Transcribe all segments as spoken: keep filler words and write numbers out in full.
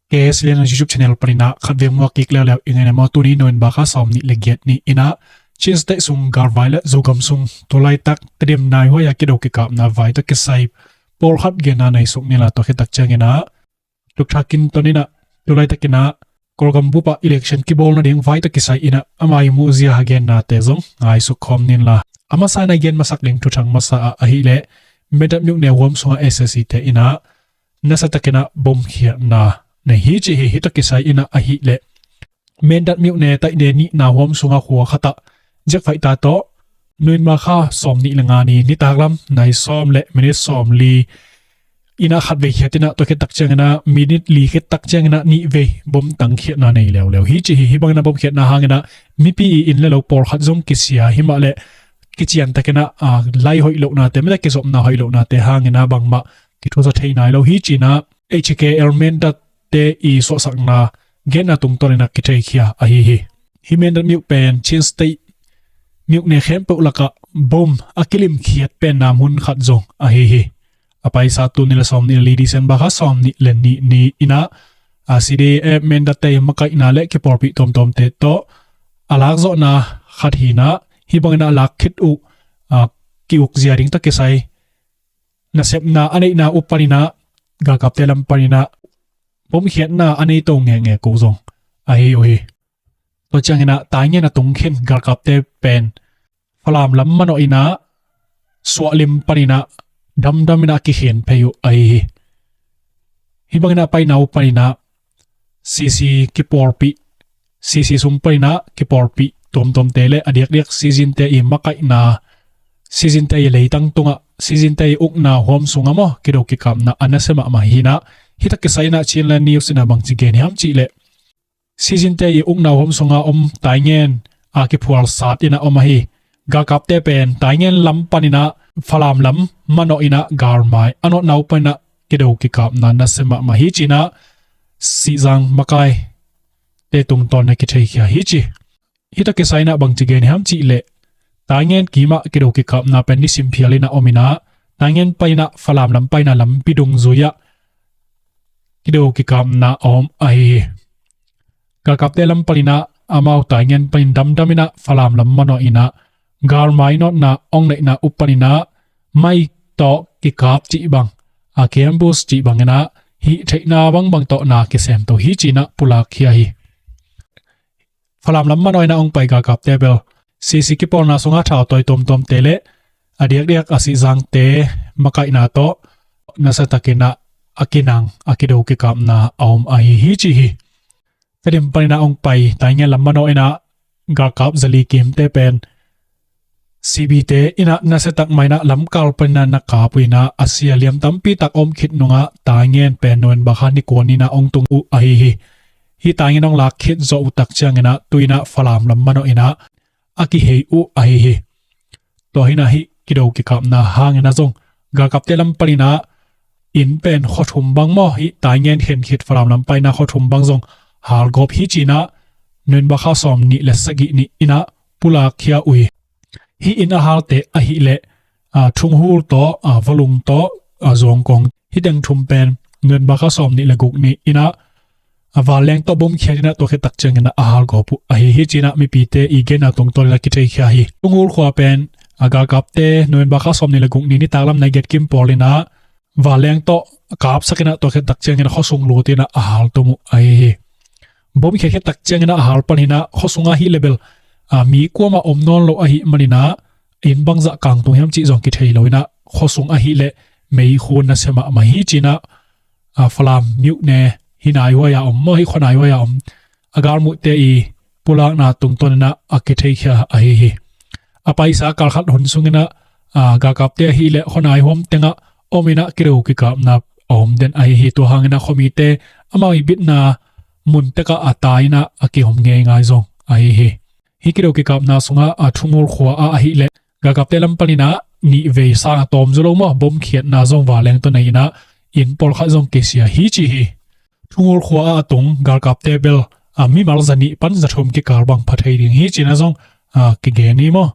K S L N YouTube channel panin ah khatvei muak kik leuleu i ngei na maw. Tuni November kha sawm nih le giat ni in ah Chin State sung galvai le Zogam sung tu laitak Tedim nai huai a kido kikapna vai tawh kisai pawlkhat genna nei suk ni la. Tua khit tak ciangin ah Doctor Clinton in ah tu laitak in ah Kawlgam bup ah election kibawl nading vai tawh kisai in ah ama i muh zia a gennate zong ngai suk khawm ni la. A masa in ah gen masak ding thuthang masa ah ahih leh Mindat myone huam sungah S A C te in ah nasa takin ah bomkhiatna nei hi ci hi. Hih tawh kisai in ah ahih leh Mindat myone taih ne nihna huam sungah khua khat ah Jack Fighter tawh November kha sawm nih le nga ni nitak lam nai sawm le minit sawm li in ah khatvei khiat in ah tua khit tak ciangin ah minit li khit tak ciangin ah nihvei bom tangkhiatna nei leuleu hi ci hi. Hih bangin ah bomkhiatna hangin ah mipi i inn le lo pawlkhat zong kisia hi mah leh kician takin ah, ah, lai hoih lohnate, mite kizopna hoih lohnate hangin ah bangmah kithusa thei nai lo hi ci in ah H K L Mindat te i suahsakna genna tungtawn in ah kitheikhia ahi hi. Hih Mindat myo pen Chin State myone khempeuh lakah bom a kilimkhiat penna mun khat zong ahi hi. A paisa tul nih le sawm nih le li December kha sawm nih le nih ni in ah, a, C D A Mindat te i makaihna le kipawlpih tuamtuamte tawh a lakzawhna khat hi in ah hih bangin ah a lak khit uh, a, ki-uk zia ding tawh kisai nasepna a neihna uh panin ah galkapte lam panin ah bomkhiatna a nei to ngekngek uh zong ahi uh hi. Tua ciangin ah Taingen a tung khin galkapte pen Falam lam manawh in ah Suahlim panin ah damdam in ah kikhen phei uh ahi hi. Hih bangin ah paina uh panin ah C C kipawlpih, C C sung panin ah kipawlpih tuamtuamte le a diakdiak Chin te i makaihna, Chin te i leitang tungah Chin te i ukna huam sungah maw kido kikapna a nasia mahmah hi in ah hih tawh kisai in ah Chinland News in ah bangci gen hiam cih leh Chin te i ukna huam sungah om Taingen a kiphual sat in ah om ahi galkapte pen Taingen lam panin ah Falam lam manawh in ah galmai a nawtna uh panin ah kido kikapna nasia mahmah hi ci in ah Sihzang makaite tungtawn in ah kitheikhia hi ci. Hih tawh kisai in ah bangci gen hiam cih leh Taingen kimah kido kikapna pen nisim phial in ah om in ah Taingen panin ah Falam lam paina lampi dungzui ah kido kikapna a om ahi hi. Galkapte lam panin ah amau Taingen panin damdam in ah Falam lam manawh in ah galmai nawtna ong neihna uh panin ah mai tawh kikap cih bang, a, ki ambush cih bangin ah hih theihna bangbang tawh na kisemto hi ci in ah pulakkhia hi. Falam lam manawh in ah ong pai galkapte bel C C kipawlna sungah thautawi tuamtuamte le a diakdiak a Sihzangte makaihna tawh nasia takin ah a kinang a kido kikapna a om ahi hi ci hi. Tedim panin ah ong pai Taingen lam manawh in ah galkap zali kimte pen C B te in ah nasia tak mah in ah lamkal panin ah na kap uh in ah a sia liam tampi tak om khit nungah Taingen pen November kha ni kua ni in ah ong tung uh ahi hi. Hih Taingen ong lak khit zawh uh tak ciangin ah tu in ah Falam lam manawh in ah a kihei uh ahi hi. Tua hi in ah hih kido kikapna hangin ah zong galkapte lam panin ah inn pen khua thum bang maw, hih Taingen khen khit Falam lam paina khua thum bang zong halgawp hi ci in ah November kha sawm nih le sagih ni in ah pulakkhia uh hi. Hih inn a halte ahih leh, a, Thunghul tawh, a, Valung tawh, a, Zuangkong, hih teng thum pen November kha sawm nih le guk ni in ah a vanleng tawh bomkhiat in ah tua khit tak ciangin ah a halgawp uh ahi hi ci in ah mipite i genna tungtawn in ah kitheikhia hi. Thunghul khua pen a galkapte November kha sawm nih le guk ni nitak lam nai giat kim pawl in ah vanleng tawh kapsak in ah tua khit tak ciangin ah khuasung lut in ah a haltum uh ahi hi. Bomkhiat khit tak ciangin ah a hal pan hi in ah khuasung ahih leh bel, a, mi kuamah om nawn lo ahih manin ah inn bangzah kangtung hiam cih zong kithei lo in ah khuasung ahih leh meikhu nasia mahmah hi ci in ah, a, Falam myone hih nai huai a om maw, hih khua nai huai a om a galmuhte i pulakna tungtawn in ah a kitheikhia ahi hi. A paisa kal khat hun sungin ah, a, galkapte ahih leh khua nai huam tengah om in ah kido kikapna a om den ahi hi. Tua hangin ah khuamite amau i bitna mun tekah a tai in ah a kiom ngeingai zong ahi hi. Hih kido kikapna sungah a Thunghul khua ah ahih leh galkapte lam panin ah nih vei sang a tawm zaw lo maw, bomkhiatna zong vanleng tawh nei in ah inn pawlkhat zong kisia hi ci hi. Thunghul khua ah a tung galkapte bel, a, mimal za nih pan za thum kikal bang pha thei ding hi ci in ah zong, a, kigen hi maw.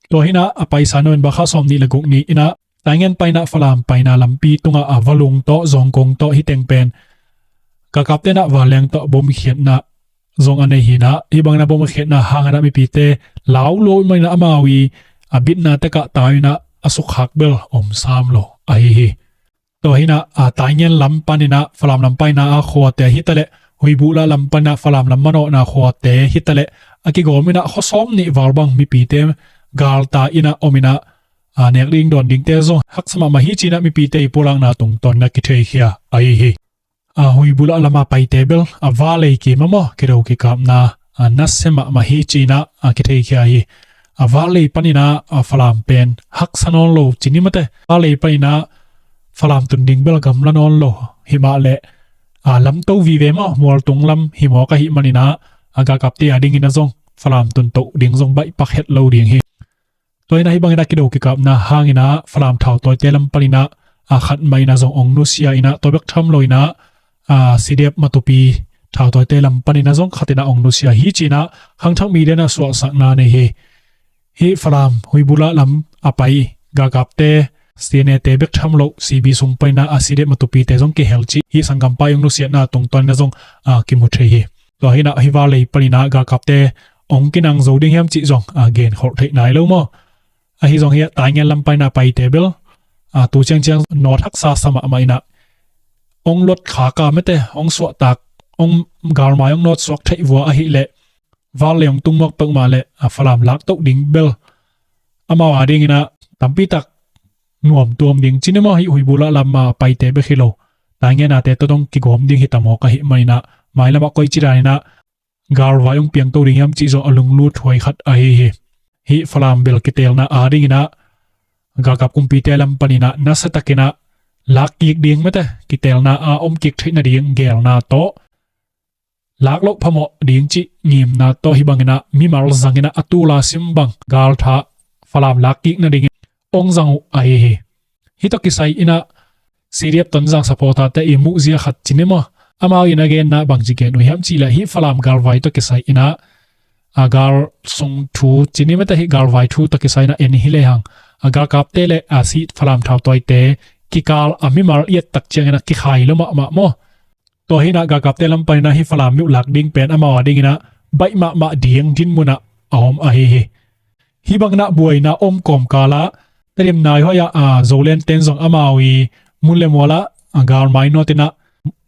Tua hi in ah a paisa November kha sawm nih le guk ni in ah Taingen paina Falam paina lampi tungah a Valung tawh Zuangkong tawh hih teng pen Galkapte in ah vanleng tawh bom khiatna zong a nei hi in ah, hih bangin ah bom a khiatna hangin ah mipite lau lo ahih manin ah amau i a bitna tekah tau in ah a sukkhak bel om sam lo ahi hi. Tua hi in ah, a, Taingen lam panin ah Falam lam paina a khuate hi taleh, Huibulah lam panin ah Falam lam manawhna khuate hi taleh, a kigawm in ah khua sawm nih val bang mipite galta in ah om in ah, a, nek ding dawn dingte zong haksa mahmah hi ci-in ah mipite i pulakna tungtawn in ah kitheikhia ahi hi. A, Huibulah lam a paite bel a vallei kim a maw, kido kikapna, a, nasia mahmah hi ci-in ah, a, kitheikhia hi. A vallei panin ah, a, Falam pen haksa nawn lo ci ni mate. Vallei panin ah Falam tun ding bel gamla nawn lo. Hi mah leh, a, lamto vive maw, mualtung lam hi mawk ahih manin ah, a, galkapte a dingin ah zong Falam tun toh ding zong baihpak het lo ding hi. Tua hi in ah hih bangin ah kido kikapna hangin ah Falam thautawite lam panin ah, a, khat mah in ah zong ong nusia in ah, tua bek tham lo in ah, a, CDF Matupi thautawite lam panin ah zong khat in ah ong nusia hi ci-in ah khangthak mite in ah suahsakna nei hi. Hih Falam Huibulah lam a pai galkapte, CNA te bek tham lo, CB sung panin ah, a, CDF Matupite zong kihel cih hih sanggampa i ong nusiatna tungtawn in ah zong, a, kimu thei hi. Tua hi in ah hih vallei panin ah galkapte ong kinang zo ding hiam cih zong, a, genkholh theih nai lo maw. Ahi zong hi ah Taingen lam panin ah paite bel, a, tu ciangciang nawt haksa sa mahmah in ah, ong lot khak a mate, ong suahtak, ong galmai ong nawt suak theih vua ahih leh, vallei ong tung mawk peuhmah leh, a, Falam lak toh ding bel amau a dingin ah tampi tak nuamtuam ding ci ni maw, hih Huibulah lam a paite bek hi lo, Taingen a te tawh dong kigawm ding hi ta mawk ahih manin ah, mailam ah koici danin ah galvai ong piangto ding hiam cih zong a lunglut huai khat ahi hi. Hih Falam bel kiteelna a dingin ah galkap kumpite lam panin ah nasia takin ah lak kik ding mate, kiteelna a om kik theih nading geelna tawh, lak loh phamawh ding cih ngimna tawh, hih bangin ah mimal zangin ah a tul a sim bang galtha Falam lak kik nadingin ong zang uh ahi hi. Hih tawh kisai in ah CDF Tonzang supporter te i muhzia khat ci ni maw, amau in a genna bangci gen uh hiam cih leh, hih Falam galvai tawh kisai in ah, a, gal sung thu ci ni mate, hih galvai thu tawh kisai in ah en hi lehang, a, galkapte leh, a, si Falam thautawite kikal a mimal i et tak ciangin ah kikhai lo mahmah maw. Tua hi in ah galkapte lam panin ah hih Falam mi uh lak ding pen amau a dingin ah baih mahmah ding dinmun ah a om ahi hi. Hih bangin ah buaina om kawmkal ah Tedim naihoih ah, a, Zoland ten zong amau i mun le mual ah, a, galmai nawt in ah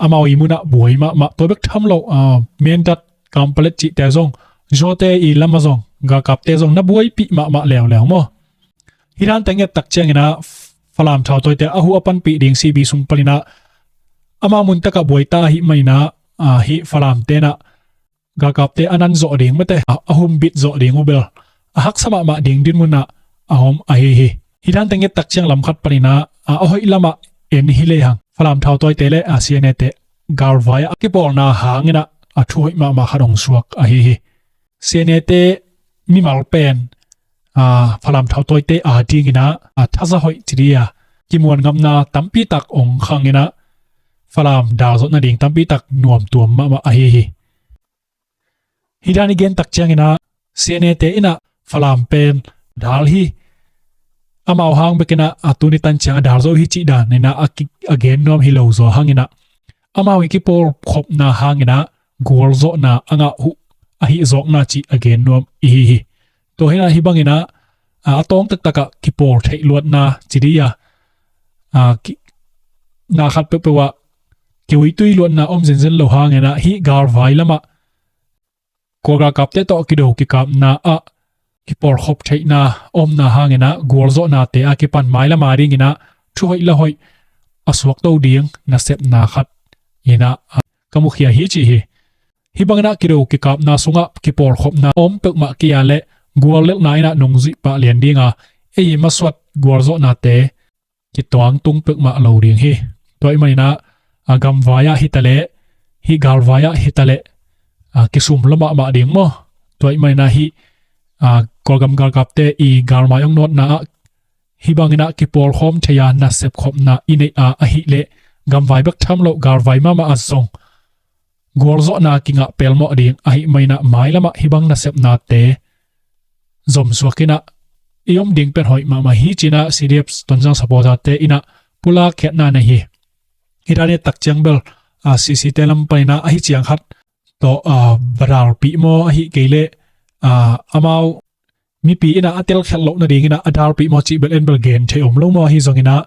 amau i mun ah buai mahmah. Tua bek tham lo, a, Mindat, Kanpetlet cihte zong, Zawte i lam ah zong galkapte zong na buaipih mahmah leuleu maw. Hih dan teng et tak ciangin ah Falam thautawite a huh a panpih ding CB sung panin ah amau mun tak ah buai ta ahih manin ah, a, hih Falamte in ah galkapte a nan zawh ding mate, a, a humbit zawh ding uh bel a haksa mahmah ding dinmun ah a om ahi hi. Hih dan teng et tak ciang lam khat panin ah, a, a hoih lam ah en hi lehang, Falam thautawite leh, a, CNA te galvai ah a kipawlna hangin ah a thu hoih mahmah khat ong suak ahi hi. CNA te mimal pen, a, Falam thautawite a dingin ah, a, thaza hoih ci ding a, kimuan ngamna tampi tak ong khang in ah Falam dal zawh nading tampi tak nuamtuam mahmah ahi hi. Hih dan i gen tak ciangin ah CNA te in ah Falam pen dal hi, amau hang bekin ah, a, tuni tan ciang a dal zo hi cih danin ah a ki, a gen nuam hi lo zaw hangin ah, amau i kipawlkhopna hangin ah gualzawhna a ngah uh ahi zawkna cih a gen nuam ihi hi. Tua hi in ah hih bangin ah, a, a tawng taktak ah kipawl theih luatna ci ding a, a, ki, na khat peuhpeuh ah kiuitui luatna om zenzen lo hangin ah hih galvai lam ah Kawl galkapte tawh kido kikapna ah kipawlkhop theihna omna hangin ah gualzawhnate a kipan mailam a dingin ah thu hoih la hoih a suakto ding nasepna khat in ah, a, ka mukhia hi ci hi. Hih bangin ah kido kikapna sungah kipawlkhopna om peuhmah kei a leh guallelhna in ah nungzuih pah lian ding a, ei i masuat gualzawhnate kituang tung peuhmah lo ding hi. Tua ahih manin ah, a, gamvai ah hi taleh, hih galvai ah hi taleh, a, kisum lua mahmah ding maw. Tua ahih manin ah hih, a, Kawlgam galkapte i galmai ong nawtna ah hih bangin ah kipawlkhawm thei a nasepkhopna i neih a ahih leh, gamvai bek tham lo galvai mahmah ah zong gualzawhna kingah pelmawh ding ahih manin ah mailam ah hih bang nasepnate zomsuak in ah i om ding pen hoih mahmah hi ci-in ah CDF Tonzang supporterte in ah pulak khiatna nei hi. Hih dan i et tak ciang bel, a, CC te lam panin ah ahi ciang khat tawh, a, va dalpih maw, ahi kei leh, a, amau mipi in ah a telkhialh loh nadingin ah a dalpih maw cih bel en bel gen thei om lo maw, ahi zongin ah,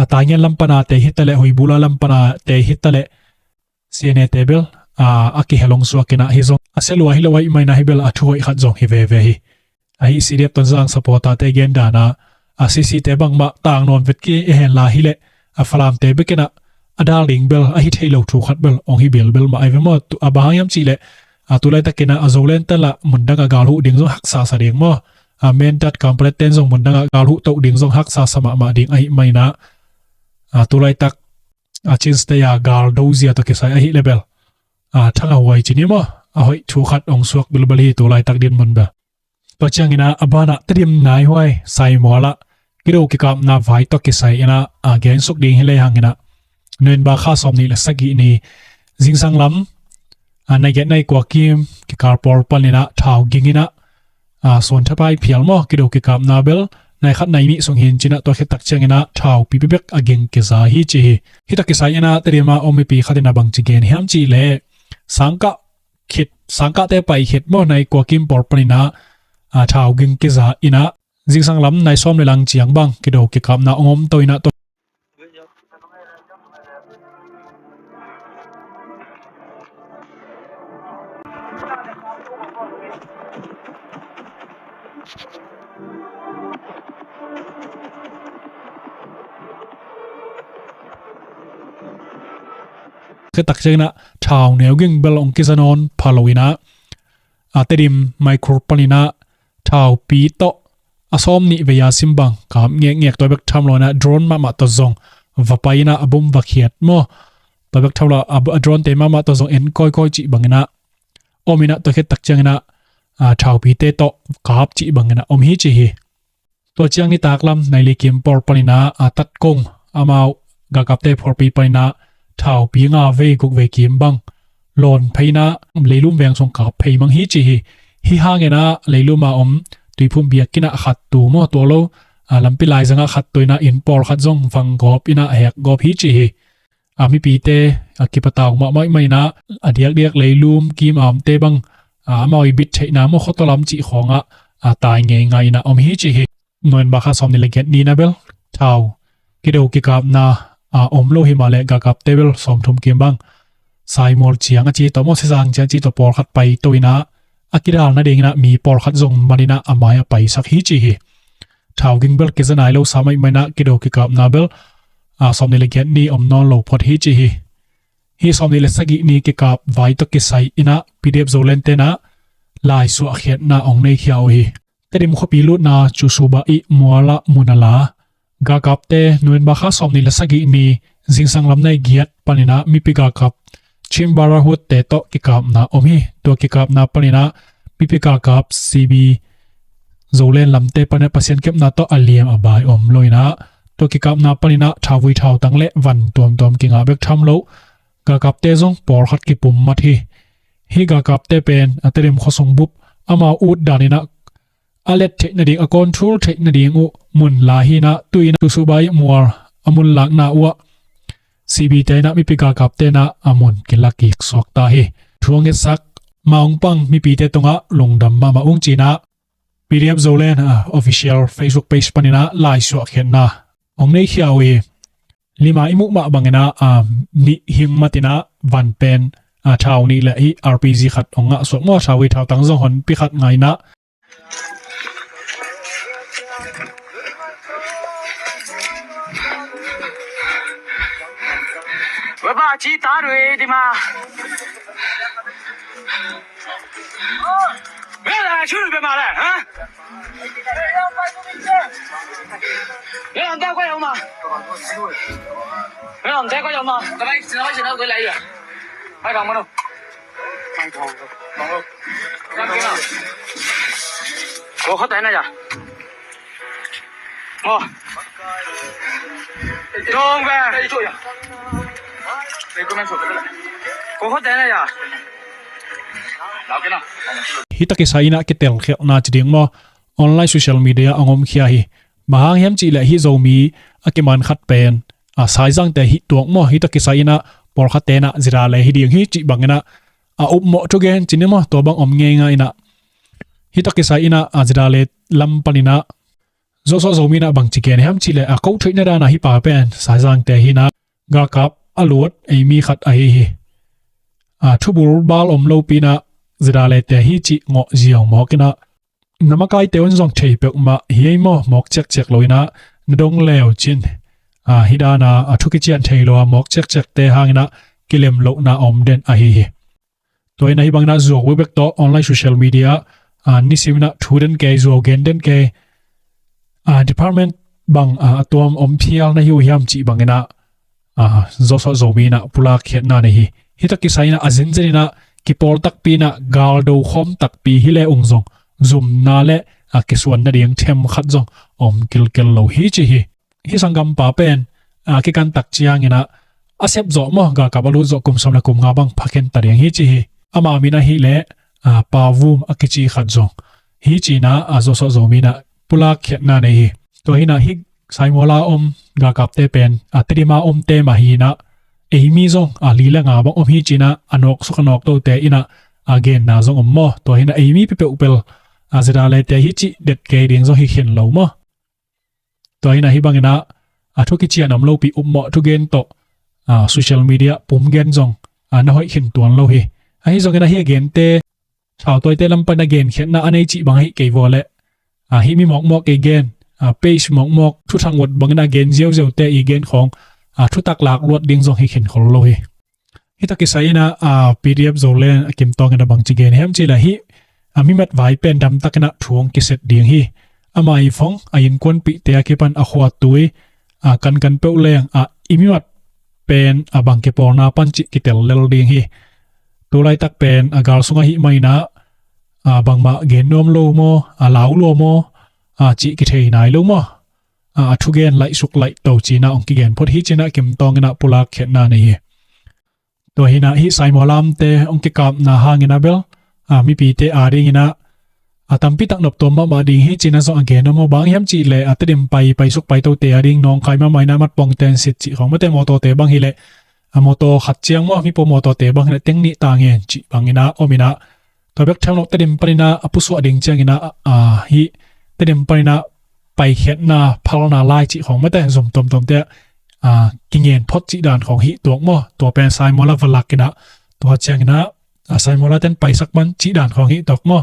a, Taingen lam pan a te hi ta leh, Hoibula lam pan a te hi ta leh, CNA te bel, a, a kihel hong suak in ah, hi zong a sia lua hi lo ahih manin ah, hi bel a thu hoih khat zong hi veve hi. Ahi CDF Tonzang supporter te gen dan ah, a, CC te bangmah tang nawn vet kei a hen la hi leh, a, Falam te bek in ah a dal ding bel ahi thei lo thu khat bel hong hi bilbel mah ahi ve maw. Tu, a, bang hang hiam cih leh, a, tu laitak in ah a Zoland te lah mun dang ah gal huh ding zong haksa sa ding maw. A, Mindat Khamphlet ten zong mun dang ah gal huh toh ding zong haksa sa mahmah ding ahih manin ah, a, tu laitak, a, Chin State a gal do zia tawh kisai ahih leh bel, a, thang a huai ci ni maw, a hoih thu khat hong suak bilbel hi tu laitak dinmun bel. Tua ciangin ah a ban ah Tedim naihuai Saimual ah kido kikapna vai tawh kisai in ah, a, gen suk ding hi lehang in ah, November kha sawmnih leh sagih ni zingsang lam, a, nai giat nai kua kim kikal pawl panin ah thau ging in ah, a, suanthapai phial maw, kido kikapna bel nai khat nai nih sung hi in ci-in ah, tua khit tak ciangin ah thaupi bekbek a ging kiza hi ci hi. Hih tawh kisai in ah Tedim a om mipi khat in ah bangci gen hiam cih leh, sangkah khit, sangkahte pai khit maw, nai kua kim pawl panin ah, a, thau ging kiza in ah, zingsang lam nai sawm leh lang ciang bang kido kikapna hong om to in ah, tua khit tak ciangin ah thau neu ging bel hong kiza nawn pha lo in ah, a, Tedim Maikhur panin ah thaupi tawh a sawm nih vei a sim bang kap ngekngek, tua bek tham lo in ah drone mahmah tawh zong va pai in ah a bom va khiat maw, tua bek tham lo a, a drone te mahmah tawh zong en kawikawi cih bangin ah om in ah, tua khit tak ciangin ah, a, thaupite tawh kap cih bangin ah om hi ci hi. Tua ciang nitak lam nai li kim pawl panin ah, a, Tatkong, amau galkapte phualpi panin ah thaupi nga vei guk vei kim bang lawn phei in ah leilum veng sung kap phei mang hi ci hi. Hih hangin ah leilum a om Tuiphum biakinn ah khat tu maw, tua lo, a, lampi laizang ah khat tu in ah inn pawl khat zong vang gawp in ah hek gawp hi ci hi. A, mipite, a, kipatau mahmah in ah a diakdiak leilum kim amte bang, a, amau i bit theihna maw, khuataw lam cih khawng ah, a, tai ngeingai in ah om hi ci hi. November kha sawmnih leh giat ni in ah bel thau kido kikapna, a, om lo hi mah leh galkapte bel sawmthum kim bang Saimual ciang a ci tawh maw, Sisang ciang a ci tawh pawlkhat pai to in ah a kidal nadingin ah mi pawlkhat zong man in ah a mai ah paisak hi ci hi. Thau ging bel kiza nai lo sam ahih manin ah kido kikapna bel, a, sawmnih leh giat ni om nawn lo phot hi ci hi. Hih sawmnih leh sagih ni kikap vai tawh kisai in ah PDF Zoland te in ah laisuah khiatna hong neikhia uh hi. Tedim khuapi lutna Cusuba-i mual ah mun a la, galkapte November kha sawmnih leh sagih ni zingsang lam nai giat panin ah mipi galkap Chin Brotherhood te tawh kikapna om hi. Tua kikapna panin ah mipi galkap CB Zoland lamte panin ah Pasian kepna tawh a liam a bai om lo in ah, tua kikapna panin ah thauvui thautang leh van tuamtuam kingah bek tham lo, galkapte zong pawlkhat kipummat hi. Hih galkapte pen, a, Tedim khuasung bup amau ut dan in ah a let theih nading, a control theih nading uh mun la hi in ah, tu-in ah Cusuba-i mual a mun lakna uh ah CB te in ah mipi galkapte in ah a mun kila kik suak ta hi. Thu hong ngetsak, ma hong pang mipite tungah lungdam mahmah ung ci-in ah PDF Zoland, a, official Facebook page panin ah laisuah khiatna hong neikhia uh hi. Lima i muh mah bangin ah, a, nih hing mat in ah van pen, a, thau nih leh hih RPG khat hong ngah suak maw, thauvui thautang zong honpi khat ngah in ah. Wepa ci ta rui di ma. Wepa ci rui di ma le, ha? Wepa ci ta rui di ma. Wepa ci ta rui di ma. Wepa ci ta rui di ma. Wepa ci ta rui di ma. Ko khot tai na ya. Mo. Dong ve. Ko khot tai na ya. Hih tawh kisai in ah kitelkhialhna ci ding maw, online social media ah hong omkhia hi. Bang hang hiam cih leh hih Zomi a kiman khat pen, a, Saizangte hih tuak maw, hih tawh kisai in ah pawlkhat tenah zidale hi ding hi cih banginah a upmawh thugen cin i maw, tua bang om ngeingai inah. Hih tawh kisai inah a zidale lam paninah Zosuah Zomi inah bangci gen hiam cihleh a ko thuihna danah hih pa pen Saizangte hinah galkap a lut eimi khat ahi hi. A thubul bal om lopi inah zidalete hi cih ngawh ziau mawk inah na makaite un zong thei peuhmah hi ei maw, mawk ciakciak lo inah na dong leu cin. A hih dana a thu kician thei lo a mawk ciakciakte hanginah kilem lohna om den ahi hi. Tua inah hih banginah zuau bekbek tawh online social media a nisim inah thu den kei, zuau gen den kei. A department bang a tuam om phial na hi uh hiam cih banginah a Zosuah Zomi inah pulak khiatna nei hi. Hih tawh kisai inah a zinzen inah kipawl takpi inah galdo khawm takpi hi le ung zong zumna le a kisuan nading them khat zong om kilkel lo hi ci hi. Hih sanggampa pen a kikan tak cianginah a sep zawh maw, galkap a lut zawh kum sawm le kum nga bang phakhen ta ding hi ci hi. Ama min ahih leh a Pa Vum a kici khat zong hi cinah a Zosuah Zomi inah pulak khiatna nei hi. Tua hinah hih Saimawla om galkapte pen a Tedima omte mah hinah eimi zong a li le nga bang om hi cinah a nawksuk a nawktote inah a genna zong om maw. Tua hinah eimi peuhpeuh bel a zidalete hi cih det kei ding zong hi khin lo maw. Tua hinah hih banginah a thu kician om lopi upmawh thugen tawh a social media pum gen zong a na hoih khin tuan lo hi. Ahi zongin ahi a gente thautawite lam pan a genkhiatna a nei cih bang ahi kei vua leh a hih mi mawkmawk ei gen, a page mawkmawk thuthang uat bangin a gen ziauziaute i gen khawng a thutak lak luat ding zong hi khin khol lo hi. Hih tawh kisai inah a P D F Zoland a Kim Tawng inah bangci gen hiam cihleh hih a mimat vai pen damtak inah thu hong kiset ding hi. Ama i phone, a innkuanpihte a kipan a khuatui a kankan peuh leng a i mimat pen a bang kipawlna pan cih kitel lel ding hi. Tulaitak pen a gal sung ahih maninah a bangmah gen nuam lo maw, a lau lua maw a cih kithei nai lo maw, a a thugen laihsuk laihto cinah hong kigen phot hi cinah Kim Tawng inah pulak khiatna nei hi. Tua hinah hih Saimawla omte hong kikapna hangin a bel a mipite a dinginah a tampitak noptuam mahmah ding hi cinah zong a gen a maw. Bang hiam cihleh a Tedim pai, paisuk paitote a ding nawngkai mahmah inah matpongte an sit cih khawng mate, mawtawte bang hileh a mawtaw khat ciang maw, mipua mawtawte bang hileh teng nih ta ngen cih banginah om inah tua bek thelnawh Tedim paninah a pusuah ding cianginah a hih Tedim paninah paikhiatna phalna lai cih khawng mate, zom tuamtuamte a kingen phot cih dan khawng hih tuak maw. Tua pen Saimawla va lak inah tua cianginah a Saimawla ten paisak man cih dan khawng hih tuak maw.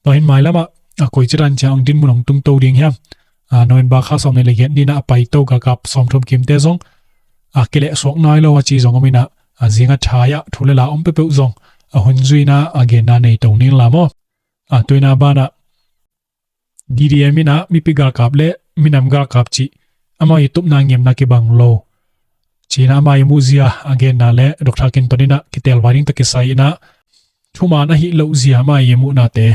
Tua hin mailamah a koici dan ciang hong dinmun hong tungto ding hiam? A November kha sawm nih le giat ninah a paito galkap sawmthum kimte zong a kilehsuak nai lo a ci zong om inah a zing a thai-ah thu le la om peuhpeuh zong a hun zui inah a genna nei to ning la maw. A tuina banah D D M inah mipi galkap le minam galkap cih amau i tupna ngiamna kibang lo cinah amau i muhzia a genna le Doctor Kinton inah kitelvai ding tawh kisai inah thuman ahi lohzia amau i muhnate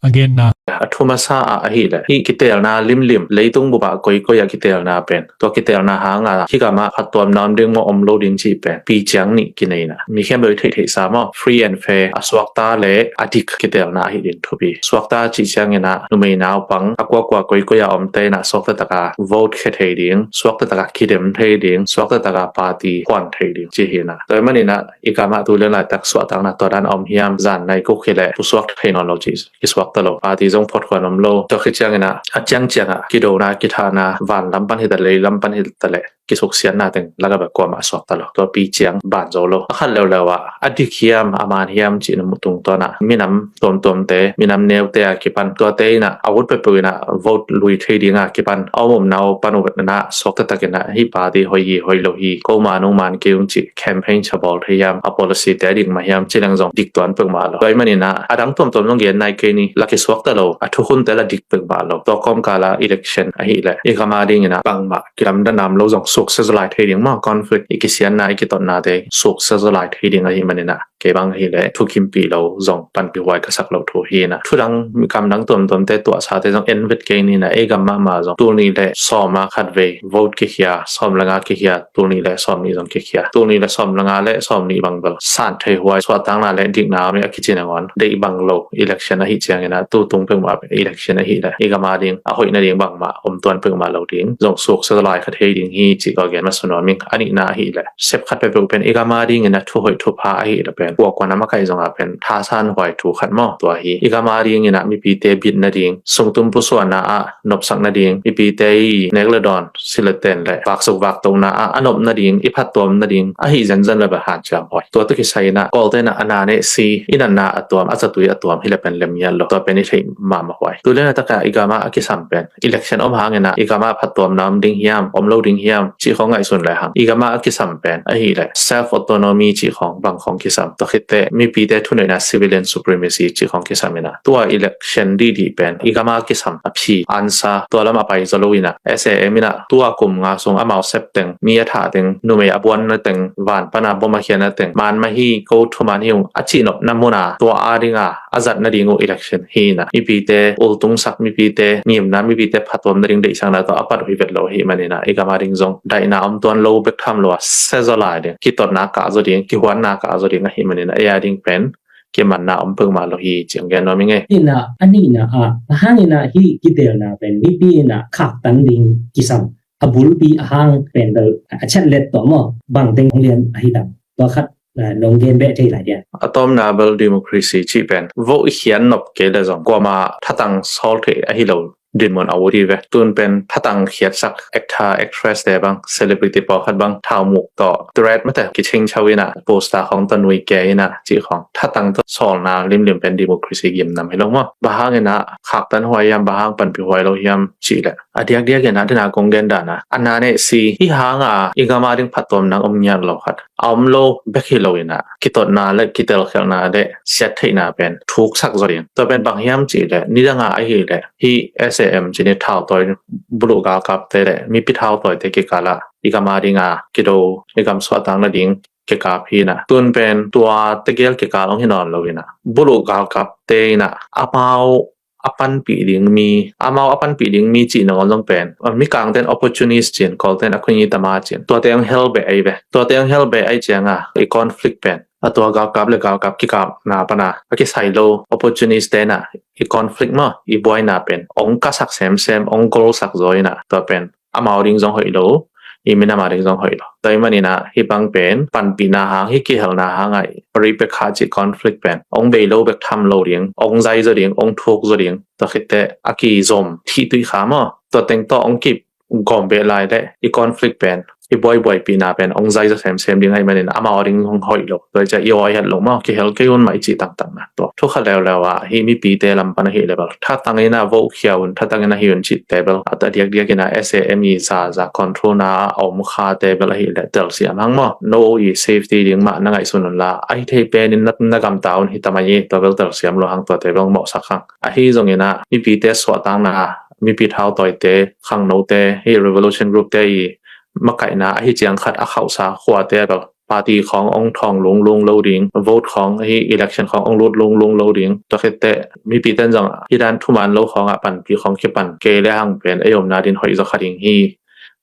a genna. A thu masa ah ahileh hih kitelna limlim, leitung bupah koikoi ah kitelna pen, tua kitelna hanga hih gamah phattuamna om ding maw om lo ding cih pen pi ciang nih kineina. Mi khempeuh i theihtheihsa maw, free and fair, a suakta le a dik kitelna ahi ding thupi. Suakta cih cianginah numei naupang a kuakua koikoi ah omte inah suakta taka vote khia thei ding, suakta taka kidem thei ding, suakta taka party huan thei ding cih hinah. Tua hi maninah i gamah tu lian laitak suahtakna tua dan a om hiam, zan nai kuk hileh pusuak thei nawn lo cih kisuakta lo. Party zong phothuan om lo. Tua khit cianginah a ciangciangah kidona kithahna, van lam pan hita lei lam pan hita leh kisuksiatna teng lakah bek kuamah a suakta lo. Tua pi ciang ban zo lo. A khat leuleu ah a dik hiam a man hiam cih na muh tungtawnah minam tuamtuamte, minam neute a kipan, tuate inah a ut peuhpeuh inah vote lui thei dinga kipan a om omna uh pan uh inah suakta takinah hih party hoih hi hoih lo hi, ko man ung man kei ung cih campaign chabawl thei hiam, a policy te a dik mah hiam ci leng zong dik tuan peuhmah lo. Tua hi maninah a dang tuamtuam zong gen nai kei ni, la kisuakta lo, a thukhunte la dik peuhmah lo. Tua kawmkala election ahileh i gama dinginah bangmah kilamdanam lo zong suksia zalai thei ding maw, conflict, i kisianna i kitotnate suksia zalai thei ding ahi maninah kei bang hi leh thukimpih lo zong panpih huai ka sak lo thu hi na. Thudang, kamdang tuamtuamte tuahsate zong en vet kei ni na, ei gam mahmah zong tul nih le sawm a khat vei vote kikhia, sawm le nga kikhia, tul nih le sawm nih zong kikhia. Tul nih le sawm le nga le sawm nih bang bel san thei huai, suahtakna le dikna mi a kici nangawn deih bang lo election ahi ciangin a, tu tung peuhmah election ahi le i gam a ding a hoih nading bangmah om tuan peuhmah lo ding zong suk sa lai kha thei ding hi cih ka gen masa nuam ing. A nihna ahi le sep khat peuhpeuh pen i gam a dingin a thuhoih thupha ahi le pen kuakuan a makaih zong a pen thasan huai thu khat maw. Tua hi i gam a dingin a mipite bit nading, sungtum pusuahna ah nopsak nading, mipite i nek le dawn, silh le ten le vaksuk vaktohna ah a nop nading, i phattuam nading ahi zenzen le bel hanciam huai. Tua tawh kisai in a Kawlte'n a na neh si, i natna a tuam, a zatui a tuam hi le pen lem ngiat lo. Tua pen i theih mahmah huai. Tu lian a tak a i gam a a kisam pen election om hangin a i gam a phattuamna om ding hiam, om lo ding hiam cih khawng ngaihsun le hang. I gam a a kisam pen ahi le self autonomy cih khawng bang khawng kisam. Tua khit teh mipite thuneihna, civilian supremacy cih khawng kisam in a, tua election dihdih pen i gam a kisam a phi ansa, tua lam a pai zaw lo in a, S A M in a tua kum nga sung amau sep teng, mi a thah teng, numei a buanna teng, van pan a bom a khiatna teng, man mah hi, ko thuman hi ung a cihnopna mun a tua a ding a a zat nading uh election hi na, mipite ultungsak, mipite ngimna, mipite phattuam nading deihsakna tawh a pat uh hi vet lo ahih manin a, i gam a ding zong daihna om tuan lo bek tham lo a, sia zaw lai ding, kitotna kah zaw ding, kihuanna kah zaw ding ahih manin a, ei a ding pen kimanna om peuhmah lo hi cih hong gen nuam ing e. Hi na, a nihna ah, a hang in a hih kiteelna pen mipi in a khaktan ding kisam, a bulpi a hang pen bel a chet let tawh maw, bang teng hong lian ahi tam? Tua khat, ah, nong gen beh thei lai dia. A tawpna bel democracy cih pen vote i khian nop kei le zong kuamah thatang sawl thei ahi lo dinmun a ut hi ve. Tun pen thatang khiatsak actor, actress te bang, celebrity pawlkhat bang thaumuk tawh thread mate kicing chau in a, poster khawng tawh nui kei in a cih khawng, thatang tawh sawlna limlim pen democracy gimnam hi lo maw. Bang hang in a khaktan huai hiam, bang hang panpih huai lo hiam cih le, a diakdiak in a, dena kong gen dan a, a na neh si, hi hang a i gam a ding phattuamna om ngiat lo khat a om lo bek hi lo in a, kitotna le kitelkhialhna le siattheihna pen thuksak zaw ding. Tua pen bang hiam cih le, nidang a ahi le hih S A M cih ni thautawi, buluh galkapte le mipi thautawite kikal ah i gam a ding a kido, i gam suahtak nading kikap hi na. Tun pen tua tegel kikal hong hi nawn lo in a, buluh galkapte in a amau a panpih ding mi, amau a panpih ding mi cih nangawn zong pen, a, Mikangte'n opportunist ci-in, Kawlte'n a khuni tama ci-in, tuate hong hel beh ahi ve. Tuate hong hel beh ahi ciang a, i conflict pen, a, tua galkap le galkap kikapna pan a a kisai lo opportunist te'n a i conflict maw, i buaina pen hong kasak semsem, hong golsak zaw in a, tua pen amau ding zong hoih lo, i minam a ding zong hoih lo. Tua ahih manin a hih bang pen panpihna hang, hih kihelna hang a, Paris pek kha cih conflict pen hong bei lo bek tham lo ding, hong zai zaw ding, hong thuk zaw ding. Tua khit teh a kizom thih tuih kha maw, tua teng tawh hong kip gawm beh lai le i conflict pen, i buaibuaipihna pen hong zai zaw semsem ding ahih manin amau a ding hong hoih lo. Tua ciang i awi het lo maw, kihel kei un mah i cih tangtang na. Tua thu kha leuleu a, hih mipite lam pan ahi le bel thatang in a vote khia un, thatang in a hi un cihte bel a, a diakdiak in a S A M i zaza control na a om khate bel ahi le telsiam hang maw. No i safety ding mah na ngaihsun un la, ahi thei pen in na, na gamta un hi ta mai hi. Tua bel telsiam lo hang, tuate bel mawhsak hang. Ahi zongin a mipite suahtakna, mipi thautawite, khangnote, hih revolution group te i makaihna ahi ciang khat a khauhsa khuate bel party khawng hong thawng lunglung lo ding, vote khawng, hih election khawng hong lut lunglung lo ding. Tua khit teh mipite'n zong hih dan thuman lo khawng ah panpih khawng kipan kei le hang pen ei omna ding hoih zaw kha ding hi.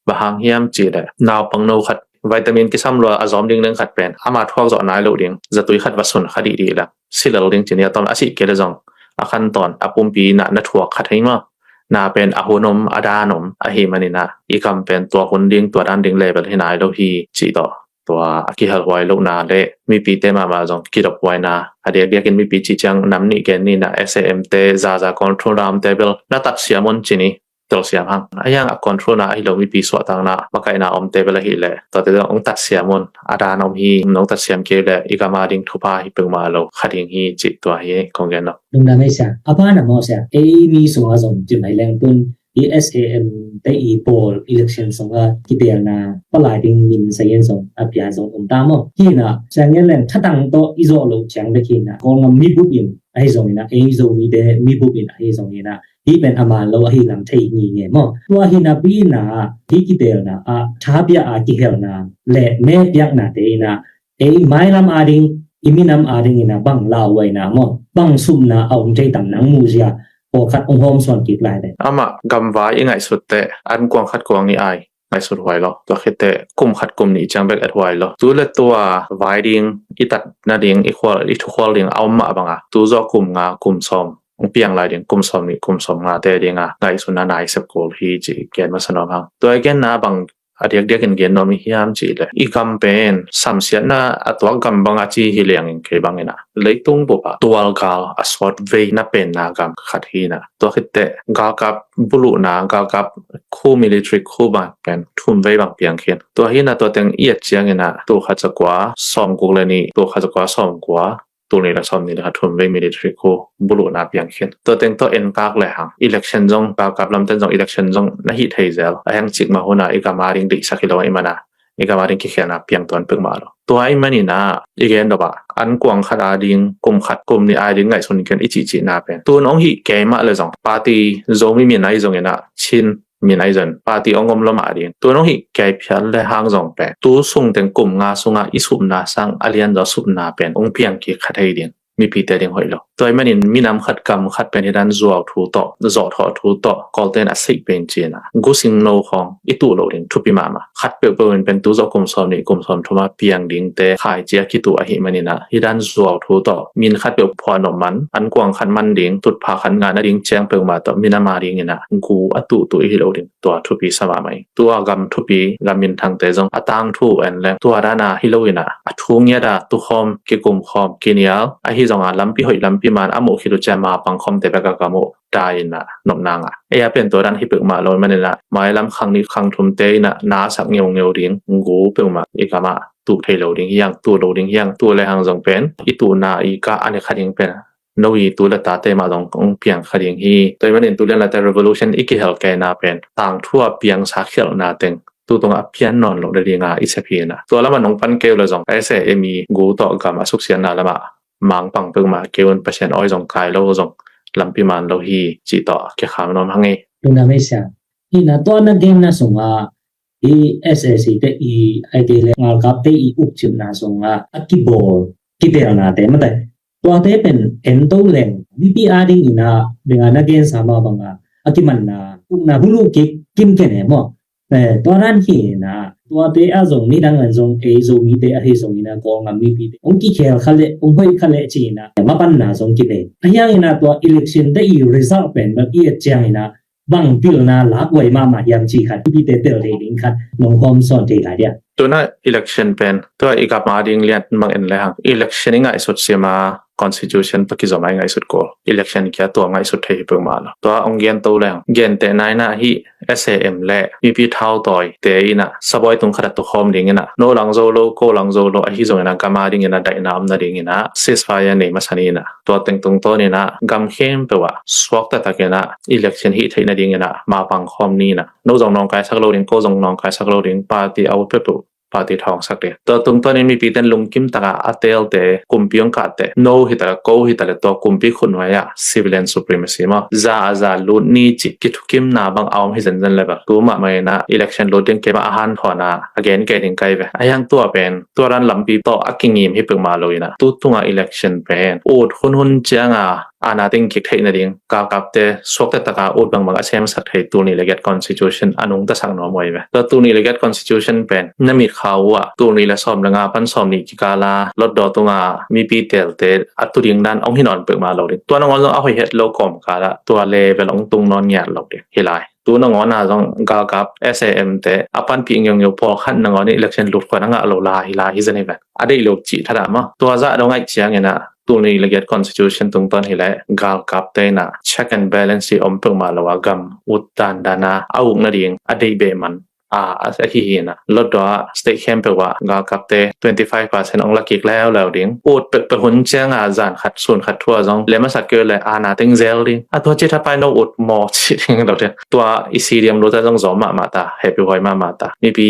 Bang hang hiam cih le, naupangno khat vitamin kisam lua a zawm ding leng khat pen ama thuak zawh nai lo ding, zatui khat va sun kha dihdih leng si lel ding ci ni. A tawm a sih kei le zong a khantawn, a pumpi na, na thuak khat hi maw. Na pen a hun om, a dan om ahih manin a, i gam pen tua hun ding, tua dan ding level hi nai lo hi cih tawh, tua a kihelhuai lohna le mipite mahmah zong kidophuaina, a diakdiakin mipi cih ciang nam nih gen ni na, S A M te zaza control na omte bel na tatsiam un ci ni. Telsiam hang. A hiang a control na ahi lo mipi suahtakna, makaihna omte bel ahi le, tuate zong hong tatsiam un, a dan om hi, nong tatsiam kei le i gam a ding thupha hi peuhmah lo kha ding hi cih tua hi kong gen lo. Lungdam ei sia. A ban a maw sia, ei mi sungah zong ci mai leng tun i S A M te i pawl election sungah kitelna palai ding min sa in zong a pia zong om ta maw. Hi na, sia ngen leng thatang tawh i zawh lo ciang bek hi na, Kawlgam mi bup in ahi zongin a, ei Zomite mi bup in ahi zongin a, hih pen a man lo ahi lam thei nginge maw. Tua hi napi in a, hih kitelna ah, tha pia a kihelna le me piaknate in a, ei mailam a ding i minam adingin a bang lauhuaina maw, bang supna a om thei tam nang muh zia, pawlkhat hong hawmsawn kik lai ve. Amah gamvai i ngaihsut teh an kuang khat kuang nih ai ngaihsut huai lo. Tua khit teh kum khat kum nih ciang bek et huai lo. Tu le tua vai ding, i tat nading, i khual, i thukhual ding a om mah banga tu zawh kum nga kum sawm hong piang lai ding, kum sawm nih kum sawm nga te dinga ngaihsutna nai sep kul hi ci gen masa nuam hang. Tua i genna bang a diakdiakin gen nuam i hiam cih leh, i gam pen samsiatna a tuak gam banga ci hi liangin kei bangin a leitung bup ah tualgal a sawt vei na penna gam khat hi na. Tua khit teh galkap buluhna, galkap khu, military khu bang pen thum vei bang piang khin. Tua hi na tua teng i et ciangin a tul khat za kua sawm guk le nih, tul khat za kua sawm kua, tul nih le sawm nih le khat thum vei military khu buluhna piang khin. Tua teng tawh enkak le hang election zong, galkap lamten zong election zong na hih thei zel. A heng cik mah hun a i gam ading deihsak hi lo ahih man a, i gam ading kikhelna piang tuan pek mah lo. Tua ahih manin a i gen dop a an kuang khat ading, kum khat kum nih ading ngaihsun ken i cihcihna pen tun hong hih kei mah le zong, party Zomi min ahi zongin a, Chin min ahi zongin, party hong om lo mah ding. Tun hong hih kei phial le hang zong pen tu sung teng kum nga sunga i supna sang a lianzaw supna pen hong piang kik kha thei ding, mipite ding hoih lo. Tua ahih manin minam khat gam khat pen hi dan zuau thu tawh, zawhthawh thu tawh, Kawlten a seih pen cina gusing no khawng i tuh loh ding thupi mahmah. Khat peuhpeuh in pen tu zawh kum sawm nih kum sawm thuma piang dingte khaici a kituh ahih manin a, hi dan zuau thu tawh min khat peuh phuah nop man, an kuang khat man ding, tutphah khat ngah nading ciang peuhmah tawh minam adingin a gu a tuhtuh i hi lo ding, tua thupi sa mahmah hi. Tua gam thupi, gam minthangte zong a tangthu en leng tua dana hi loin a, a thu ngiat a tukhawm, kikumkhawm, kinial ahi zonga lampi hoih lampi man a muh khit uh ciang mapang khawmte bek a gam uh dai in a nopna ngah. Ei a pen tua dan hi peuhmah lo manin a, mailam khang nih khang thumte in a na sak ngeungeu ding, gu peuhmah i gam ah tuh thei lo ding hi hang, tuh lo ding hi hang. Tuh le hang zong pen i tuhna i kah a ne kha ding pen no i tu le tate mah zong hong piang kha ding hi. Tua ahih manin tu lian late revolution i kihel keina pen tangthu a piangsa khialhna teng tu tungah a pian nawn loh nadinga i sep hi na. Tua lamah nong pan kei uh le zong, S A M i gu tawh gam a suksiatna lamah mangpang peuhmah kei un, Pasian awi zong kai lo, zong lampi man lo hi cih tawh kikham nuam hang hi. Tuna mei siang. Hi na, tua na genna sungah i S A C te i, aite le ngalkapte i ukcipna sungah a kibawl kitelnate mate, tuate pen en to leng mipi adingin a, benga na gensa mah banga a kimanna, ukna buluh kik kim ken e maw? Eh, tua dan hi na, tuate a zong nidang an zong ei Zomite ahi zongin a, Kawlgam mipite hong kikhel kha leh, hong hoih kha leh ci-in a mapanna zong kinei. A hiangin a tua election te i result pen bang i et ciangin a bang pilna lakhuai mahmah hiam ci khat, mipite tel thei ding khat nong hawmsawn thei lai dia. Tuna election pen tua i gam ading lian bang en le hang, election i ngaihsut sim a, constitution tawh kizom a i ngaihsut kul. Election kia tua ngaihsut thei hi peuhmah lo. Tua hong gen to leng, gente naina hi, S A M le mipi thautawite in a sabawi tung khat a tukhawm dingin a, no lang zo lo, ko lang zo lo ahi zongin a, gam adingin a daihna om nadingin a ceasefire nei masa ni in a, tua teng tungtawnin a gam khempeuh ah suakta takin a election hih theih nadingin a mapang khawm ni in a, no zong nawngkaisak lo ding, ko zong nawngkaisak lo ding, party a ut peuhpeuh party thawngsak ding. Tua tungtawnin mipiten lungkim taka a teelte, kumpi hong kahte, no hi taka ko hi ta le tua kumpi khutnuai ah civilian supremacy maw, za a za lut ni cih kithukimna bang a om hi zenzen le bel, tu mahmah in a election lut ding keimah a hanthawn a, a gen kei ding kai ve. A hiang tua pen tua dan lampi tawh a kingim hi peuhmah lo in a, tu tunga election pen ut hunhun cianga aana teng kik theih nading, galkapte suakta taka ut bangbang a semsak thei tul nih le giat constitution a nungtasak nuam uh ahi ve. Tua tul nih le giat constitution pen na mit kha uh ah tul nih le sawm le nga pan sawm nih kikala Hlutdaw tunga mipi teelte a tu ding dan hong hi nawn peuhmah lo ding. Tua nangawn zong a hoih het lo kawmkal ah tua level hong tung nawn ngiat lo ding hi lai. Tu nangawn a zong galkap S A M te a panpih ngeungeu pawlkhat nangawn in election lut khuan a ngah lo lai hi lai hi zen hi ve. A deih lo cih thadah maw. Tua zah dong ngaih ciangin a tul nih le giat constitution tungtawn hi leh galkapte in a check and balance hi om peuhmah lo a, gam ut dandan a a uk nading a deih beh man a, a, ahi hi in a, Hlutdaw ah state khempeuh ah galkapte twenty five percent hong la kik leuleu ding. Ut peuhpeuh hun cianga zan khat sun khat thu ah zong lem a sak kei uh leh aana teng zel ding. A tua cih thapai no ut maw cih ding lo ding. Tua i C D M lo ta zong zawm mahmah ta, hehpih huai mahmah ta. Mipi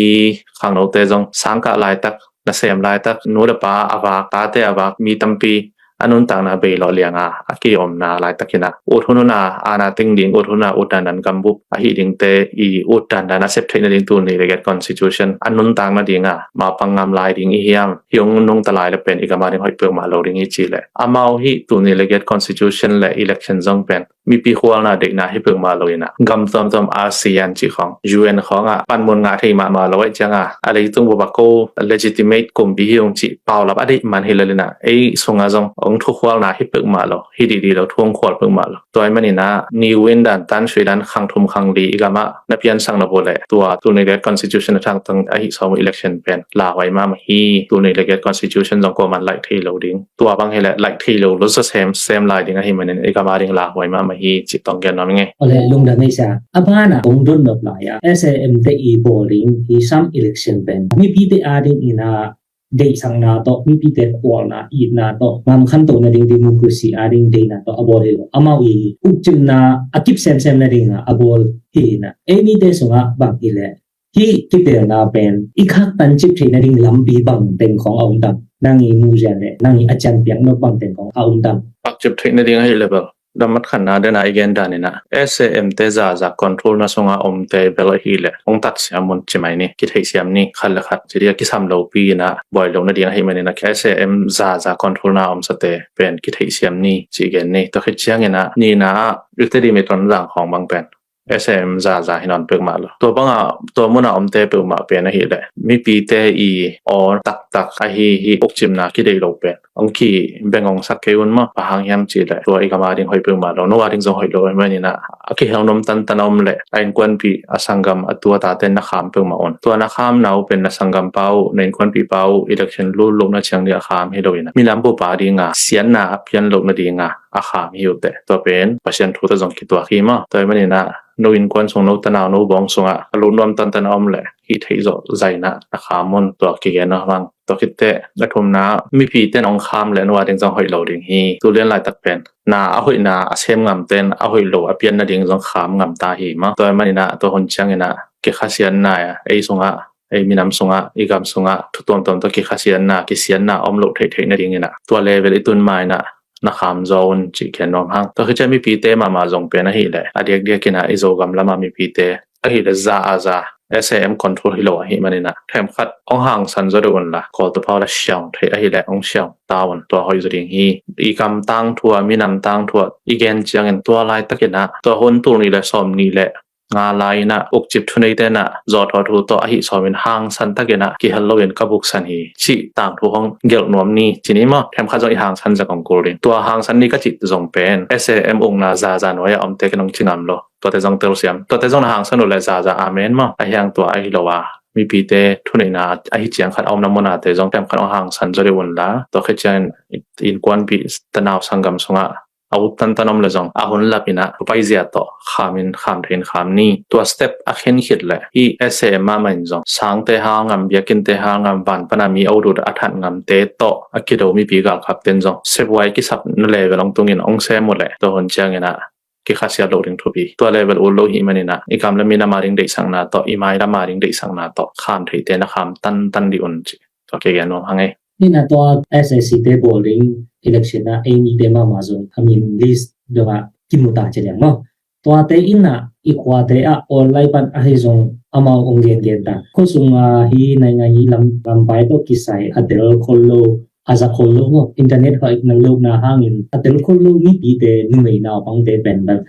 khangnote zong sangkah laitak, nasem laitak, nu le pa a vak, tate a vak mi tampi a nuntakna bei lawh lianga a ki-omna laitakin ah, ut hun hun a aana ting ding, ut hun a ut dandan gambup ahi dingte i ut dandan a sep theih nading tul nih le giat constitution a nuntak nadinga mapang ngam lai ding i hiam? Hi ung nungta lai le pen i gam a ding hoih peuhmah lo ding hi ci leh, amau hih tul nih le giat constitution le election zong pen mipi khualna deihna hi peuhmah lo inah, gam tuamtuam ASEAN cih khawng, U N khawngah panmun ngah thei mahmah lo ahih cianga, a leitung bup a ko legitimate kumpi hi ung cih paulap a deih man hi lel inah, ei sungah zong hong thukhualna hi peuhmah lo, hi dihdih lo, thu hong khual peuhmah lo. Tua ahih maninah ni win dan tan sui dan khang thum khang li i gamah na piansak na bu leh, tua tul nih le giat constitution a thangtang ahi sawm uh election pen lauhuai mahmah hi. Tul nih le giat constitution zong kuaman laih thei lo ding, tua bang hileh laih thei lo lo sa semsem lai ding ahi manin i gam a ding lauhuai mahmah hi cih tawh gen nuam ing e. Ole lungdam ei sa. A banah kong dot nop lai-ah S A M te i bawl ding hi sam election pen mipite a ding inah deihsakna tawh, mipite khualna itna tawh, ngam khantoh nading democracy a ding deihna tawh a bawl hi lo. Amau i ukcimna a kip semsem nading inah a bawl hi inah, ei mite sungah bang hileh hih kitelna pen i khaktan cip theih nading lampi bang teng khawng a um tam? Nang i muhzia le nang i a cianpiak nop bang teng khawng a um tam? Khak cip theih nading ahi level damat khatna dena i gen daninah S A M te zaza control na sunga omte bel ahi leh hong tatsiam un ci mai ni, kitheihsiam ni, khat le khat ci dia kisam lopi inah buai lo nading ahi maninah S A M zaza control na omsate pen kitheihsiam ni ci gen ni. Tua khit cianginah nina ah i Tedim i Tonzang khawng bang pen S A M zaza hi nawn peuhmah lo. Tua banga tua muna omte peuhmah pen ahileh mipite i aw taktak ahi hi ukcimna kideih lo pen hong kibeng hong sak kei un maw. Bang hang hiam cihleh tua i gam a ding hoih peuhmah lo, no a ding zong hoih lo ahih maninah a kihel nuam tantan a om leh a innkuanpih a sanggam a tu a tate na kham peuhmah un. Tua na khamna uh pen na sanggampa uh, na innkuanpihpa uh election lut lohna ciang ding a kham hi lo inah, minam bup a dinga sianna a pian lohna dinga a kham hi uh teh. Tua pen Pasian thu tawh zong kituak hi maw. Tua ahih maninah no innkuan sung, no tanau, no bawng sungah a lut nuam tantan a om leh hih theih zawh zainah na kham un, tua kigen uh hang. Tua khitteh a thumna, mipite in hong kham leh no a ding zong hoih lo ding hi. Tu lian laitak pen na a hoihna a sem ngamte in a hoih lo a pian nading zong kham ngam ta hi maw. Tua ahih maninah tua hun cianginah kikhasiatna ei sungah, ei minam sungah, i gam sungah thu tuamtuam tawh kikhasiatna, kisiatna om loh theihtheih nadinginah tua level i tun ma inah na kham zaw un cih gen nuam hang. Tua khit ciang mipite mahmah zong pen ahileh a diakdiakinah i Zogam lama mipite ahileh za a za S A M control hi lo ahih maninah themkhat hong hangsan zaw deuh unla, Kawl tuphau la siang theih ahileh hong siang ta un, tua hoih zaw ding hi. I gam tangthu a, minam tangthu a i gen ciangin tua laitakinah tua hun tul nih le sawm nih le nga lai inah ukcip thuneite inah zawhthawh thu tawh ahi sawmin hangsan takinah kihel loin ka buksan hi cih tangthu hong gelh nuam ni ci ni maw. Themkhat zong i hangsan zak hong kul ding. Tua hangsan ni ka cih zong pen S A M ukna zaza nuai-ah omte ken hong ci ngam lo. Tuate zong telsiam. Tuate zong na hangsan uh leh zaza amen maw. A hiang tua ahi lo a, mipite thuneihna ahi ciang khat a omna munate zong themkhat hong hangsan zaw deuh unla, tua khit ciangin innkuanpih tanau sanggam sungah a ut tantan om le zong a hun lapinah paizia tawh khamin, kham theihin kham ni. Tua step a khen khit leh hih S A M mahmah in zong sangte hal ngam, biakinnte hal ngam, van pana mi a ut ut a that ngamte tawh a kido mipi galkapte in zong sebuai kisapna level hong tungin hong sem uh leh tua hun cianginah kikhasiat loh ding thupi. Tua level ut lo hih maninah i gam le minam a ding deihsakna tawh, i mailam a ding deihsakna tawh kham theite na kham tantan dih un ci. Tua kigen nuam hang ei. Nina tua S A C te bawl ding election ah ei mite mahmah zong a min list dongah kimu ta ci liang maw. Tuate inah i khuate ah online pan ahi zong amau hong gengen ta. Khua sunga hi naingai hi lam, lampai tawh kisai a del khol lo, a za khol lo maw. Internet hoih na lohna hangin a del khol lo mipite, numei naupangte pen bel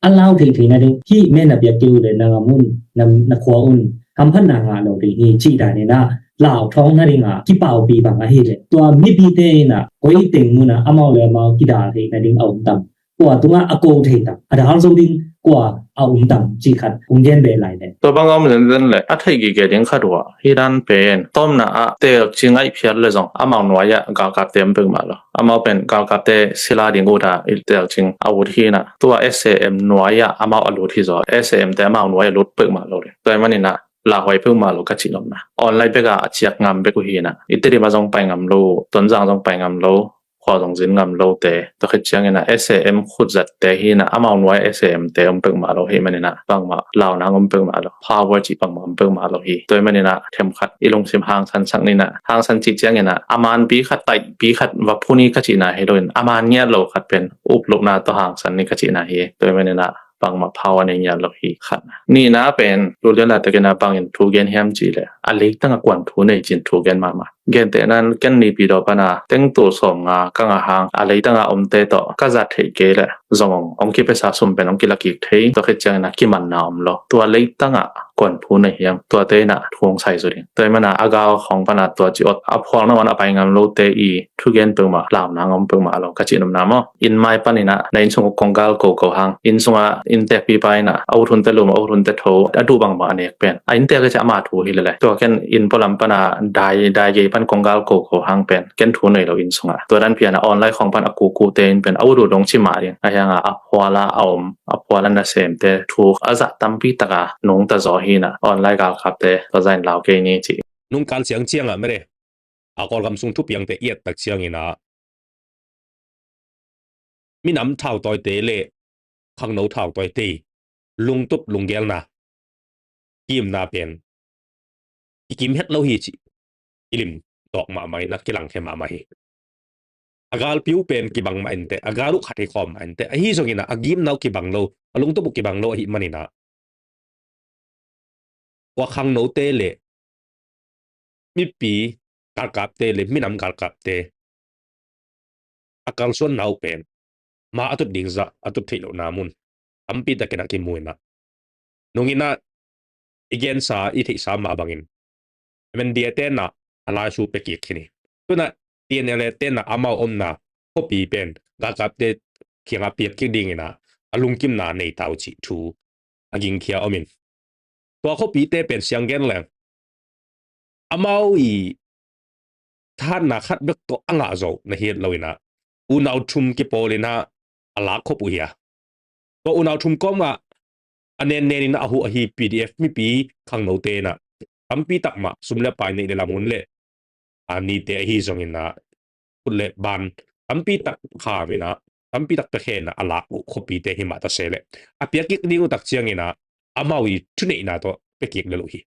a lau theihtheih nading hih men a biak kei uh leh na ngam un, na, na khua un hamphatna ngah lo ding hi cih daninah lau thawng nadinga kipaupi bang ahileh tua mipite inah koi teng munah amau le amau kidal theih nading a um tam? Kua tungah a ko thei tam? A dal zo ding kua a um tam cih khat hong gen beh lai leh. Tua bang a om zenzen leh a theih gige ding khat uh ah hih dan pen tawmna ah telcing aih phiat le zong amau nuai-ah galkapte om peuhmah lo. Amau pen galkapte sila ding uta i telcing a ut hinah tua S A M nuai-ah amau a lut hizaw, S A M te amau nuai a lut peuhmah lo ding. Tua ahih maninah lauhuai peuhmah lo ka cih lomna. Online bek ah a ciak ngam bek uh hinah, i Tedim ah zong pai ngam lo, Tonzang zong pai ngam lo, khua zong zin ngam lote, tua khit ciangin ah S A M khutzatte hi in ah, amau nuai S A M te om peuhmah lo hi manin ah bangmah launang om peuhmah lo, power cih bangmah om peuhmah lo hi. Tua hi manin ah themkhat i lungsim hangsan sak ni in ah, hangsan cih ciangin ah a manpi khat, taihpi khat va phu ni ka cihna hi loin, a man ngiat lo khat pen uplupna tawh hangsan ni ka cihna hi. Tua hi manin ah bangmah power nei ngiat lo hi, khatna. Nihna pen, tu lianla takin ah bangin thu gen hiam cih leh, a leitang ah kuan thu nei cin thu gen mahmah. Gentehna in ken Naypyidaw pan a tengtul sawmnga ka ngah hang a leitang ah omte tawh ka zat theih kei leh zong hong, hong kipiasa sum pen hong kila kik thei, tua khit ciangin ah kimanna om lo. Tua leitang ah kuan thu nei hiam, tuate in ah thu hong sai zaw ding. Tua hi manin ah a gal khawng pan a tua ci awt a phuakna wan a pai ngam lote i thugen peuhmah, launang om peuhmah lo ka cih nopna maw. Inn mai panin ah na inn sung uh konggal koko hang, inn sungah innteekpipa in ah a uthunte lum, a uthunte tho, a duh bangbang a nek pen, a innteek le ciah ama thu hi lele. Tua ken inn pualam pan a dai, dai gei pan konggal koko hang pen ken thu nei lo inn sungah. Tua dan pian ah online khawng pan a kukute in pen a ut uh dong ci mah ding. A hiang a a phual a a om, a phual a nasemte thu a zah tampi tak a nungta zaw hi in ah online galkapte tua zah in lau kei ni ci. Nungkal ciangciang ah mede a Kawlgam sung thupiangte i et tak ciangin ah minam thautawite le khangno thautawite lungtup lunggelna, kimna pen i kim het lo hi cih i lim tawk mahmah in a kilangkhia mahmah hi. A galpi uh pen kibang mah inteh, a gal uh khat hi khawm mah inteh, ahi zongin ah a gimna uh kibang lo, a lungtup uh kibang lo ahih manin ah, tua khangnote le mipi galkapte le minam galkapte a kalsuanna uh pen ma a tut ding zah a tut theih lohna mun tampi takin ah kimu in ah, nungin ah i gensa i theihsa mah bangin M N D A te in ah a laisu pia kik khin hi. Tu in ah T N L A te in ah amau omna khuapi pen galkapte kiangah piak kik dingin ah a lungkimna nei ta uh cih thu a gingkhia om in, tua khuapite pen siang gen leng amau i thahatna khat bek tawh a ngah zo na hi het lo in ah, unau thum kipawl in ah a lak khop uh hi a. Tua unau thum kawmah a nennen in ah a huh ahi P D F mipi khangnote in ah tampi tak mah sum le pai neih le lam hun le a nite ahi zongin ah, khut le ban tampi tak kham in ah, tampi tak pia khe in ah a lak uh khuapite hi mah ta se leh, a piak kik ding uh tak ciangin ah amau i thuneihna tawh pia kik lel uh hi.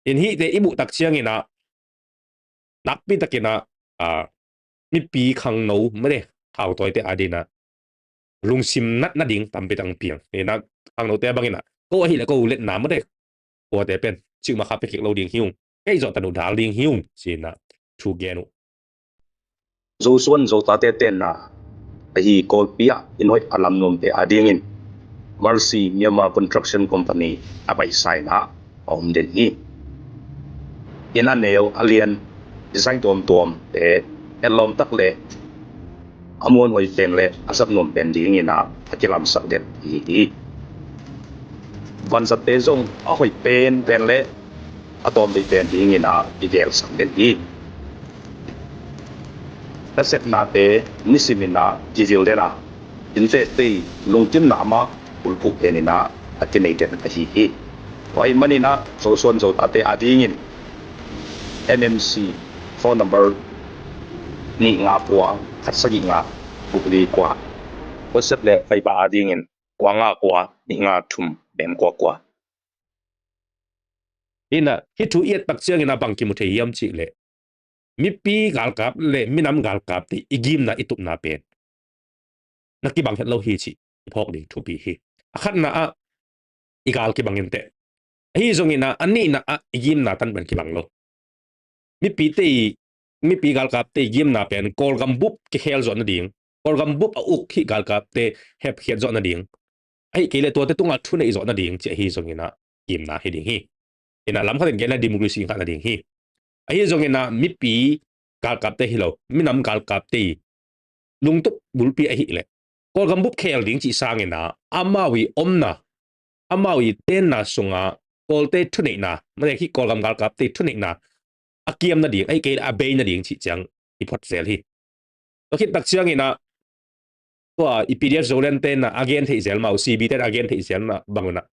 In hihte i muh tak ciangin ah nakpi takin ah, a, mipi khangno mede thautawite adingin ah lungsim natna ding tampi tak piang. Ina khangnote bangin ah ko ahi le ko letna mede, kuate pen cikmah kha pia kik lo ding hi ung, kei zawhtan uh dal ding hi ung ci-in ah thu gen uh. Zosuan Zotate tenna ahi Kawlpi ah inn hoih a lam nuamte adingin Mercy Myanmar Construction Company a paisa in ah a om den hi. Inn a neu a lian, design tuamtuamte, etlawm tak le a muanhuai pen le a zat nuam pen dingin ah a kilamsak den hi hi. Vanzatte zong a hoih penpen le a tawmvei pen dingin ah i gelsak den hi. Nasepnate nisimin ah kizil den a, inntehtei lungkimna mah bulphuh penin ah a kinei den ahi hi. Tua ahih manin ah Zosuan Zotate adingin M M C phone number nih nga kua khat sagih nga guk li kua. WhatsApp le Viber adingin kua nga kua nih nga thum pen kua kua. Ina hih thu i et tak ciangin ah bang kimu thei hiam cih leh, mipi galkap le minam galkapte i gimna i tupna pen na kibang het lo hi cih i phawk ding thupi hi. A khatna ah i gal kibang inteh. Ahi zongin ah a nihna ah i gimna tan pen kibang lo. Mipite i, mipi galkapte i gimna pen Kawlgam bup kikhel zawh nading, Kawlgam bup a uk hih galkapte hepkhiat zawh nading, ahih kei leh tuate tungah thuneih zawh nading cih ahi zongin ah gimna hi ding hi. Ina lam khatin gen le democracy ngah nading hi. Ahi zongin ah mipi galkapte hi lo, minam galkapte i lungtup bulpi ahih leh Kawlgam bup khel ding cih sangin ah amau i omna, amau i tenna sungah Kawlte thuneihna, mate hih Kawlgam galkapte thuneihna a kiam nading, ahih kei leh a bei nading cih ciang i phot zel hi. Tua khit tak ciangin ah tua i P D F Zoland tenna a gen theih zel mah uh, C B tenna a gen theih zel mah bangun ah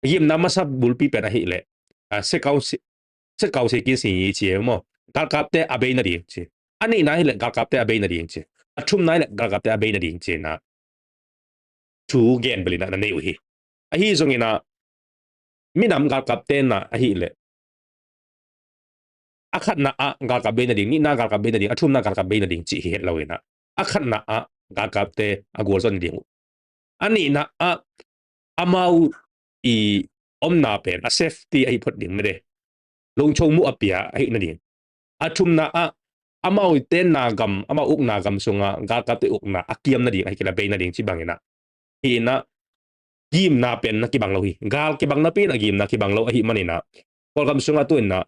gimna masa bulpi pen ahih leh, a, sekau se-, sekau se kin si ci e maw. Galkapte a bei nading ci. A nihna ahih leh galkapte a bei nading ci. A thumna in ah galkapte a bei nading ci-in ah thu gen bel in ah na nei uh hi. Ahi zongin ah minam galkapte in ah ahih leh a khatna ah galkap bei nading, nihna galkap bei nading, a thumna galkap bei nading cih hi het lo in ah a khatna ah galkapte a gualzo nading uh. A nihna ah amau i omna pen a safety ahi phot ding mede, lungcho muh a pia ahi nading. A thumna ah amau i tenna gam, amau ukna gam sungah galkapte ukna a kiam nading ahi kei leh bei nading ci bangin ah, hi in ah gimna pen na kibang lo hi. Gal kibang napi in ah gimna kibang lo ahi manin ah Kawlgam sungah tu in ah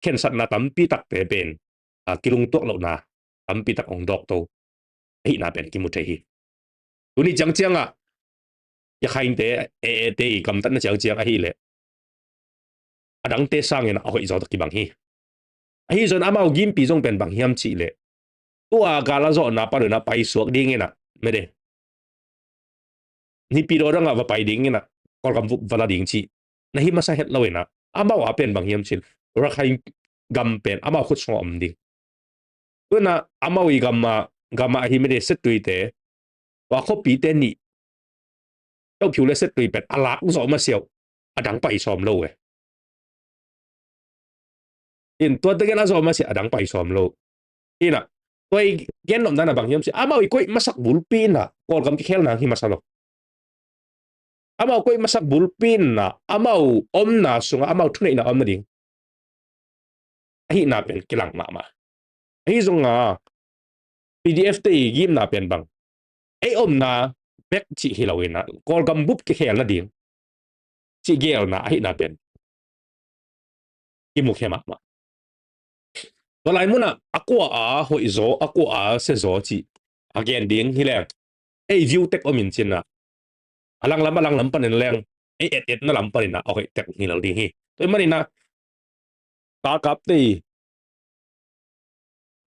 khensatna tampi takte pen, a, kilungtuak lohna tampi tak hong dawkto ahihna pen kimu thei hi. Tuni ciangciang ah Yakhainte, A A te i gamtatna ciangciang ahih leh a dangte sangin ah a hoih zaw tak kibang hi. Ahi zongin amau gimpi zong pen bang hiam cih leh tua gal a zawhna pan un ah paisuak dingin ah mede, Nipi daw dang ah va pai dingin ah Kawlgam bup va la ding cih na hi masa het lo in ah amau a pen bang hiam cih leh Rakhine gam pen amau khut sungah om ding. Tu in ah amau i gam ah, gam ah ahi mede Setuite, tua khuapite nih Kyaukphyu le Setui pen a lak zawh masiah uh, a dang pai sawm lo e. In tua tegel a zawh masiah a dang pai sawm lo. In ah tua i gen nopna in ah bang hiam cih leh amau i koih masak bulpi in ah Kawlgam kikhelna hi masa lo. Amau koih masak bulpi in ah amau omna sungah amau thuneihna om nading ahihna pen kilang mahmah. Ahi zongin ah P D F te i gimna pen bang, ei omna bek cih hi lo in ah Kawlgam bup kikhel nading cih gelna ahihna pen kimukhia mahmah. Tua lai mun ah a kua a hoih zaw, a kua a sia zaw cih a gen ding hi leng, ei view tek om in cin ah a langlam, a langlam panin leng, ei et etna lam panin ah a hoih tek hi lo ding hi. Tua ahih manin ah galkapte i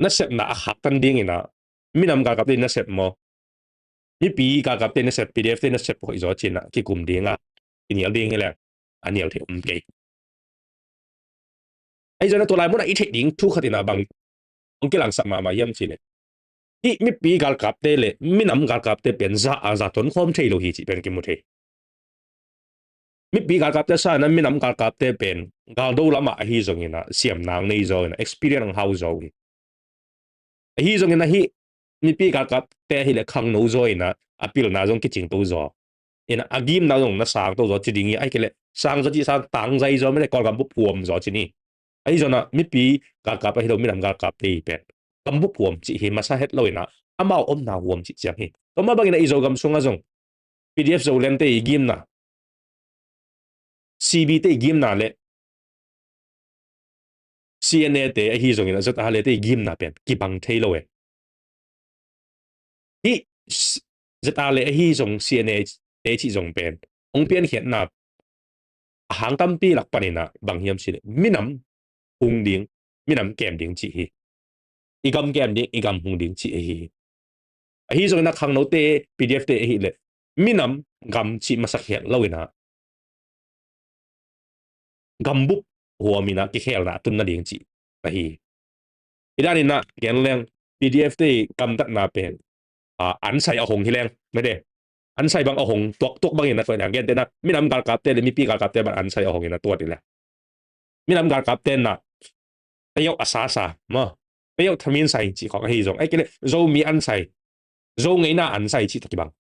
nasepna a khaktan dingin ah minam galkapte i nasep maw, mipi galkapte i nasep, P D F te i nasep hoih zaw cin ah kikum ding ah kinial ding hi leng a nial thei om kei. Ahi zongin ah tua lai mun ah i theih ding thu khat in ah bang hong kilangsak mahmah hiam cih leh, hih mipi galkapte le minam galkapte pen za a za tonkhawm thei lo hi cih pen kimu thei. Mipi galkapte sangin ah minam galkapte pen galdo lamah ahi zongin ah siamna hong nei zaw in ah experience hong hau zaw uh hi. Ahi zongin ah hih mipi galkapte ahih leh khangno zaw in ah a pilna zong kicingto zaw in ah a gimna zong na sangto zaw ci ding hi. Ahih kei leh sang zaw cih sang tangzai zaw mede, Kawlgam bup huam zaw ci ni. Ahi zongin ah mipi galkap ahi lo, minam galkapte i pen gam bup huam cih hi masa het lo in ah amau omna huam cih ciang hi. Tua mah bangin ah i Zogam sungah zong P D F Zolandte i gimna, C B te i gimna le C N A te ahi zongin ah Z R A te i gimna pen kibang thei lo e. Hih s-, Z R A ahi zong C N A te cih zong pen hong piankhiatna a hang tampi lak panin ah bang hiam cih leh minam hung ding, minam kem ding cih hi. I gam kem ding, i gam hung ding cih ahi hi. Ahi zongin ah khangnote, P D F te ahih leh minam gam cih masak hiat lo in ah gam bup huam in ah kikhelna a tun nading cih ahi hi. Hih dan in ah gen leng, P D F te i gamtatna pen, a, ansai a hong hi leng mede, ansai bang a hong tuaktuak bangin ah tua in ah gente in ah minam galkapte le mipi galkapte bang ansai a hong in ah tua hi leng, minam galkapte in ah peuh a sasa maw, peuh thamin sai cih khawng ahi zong, ahih kei leh Zomi ansai, Zo ngeina ansai cih tak kibang.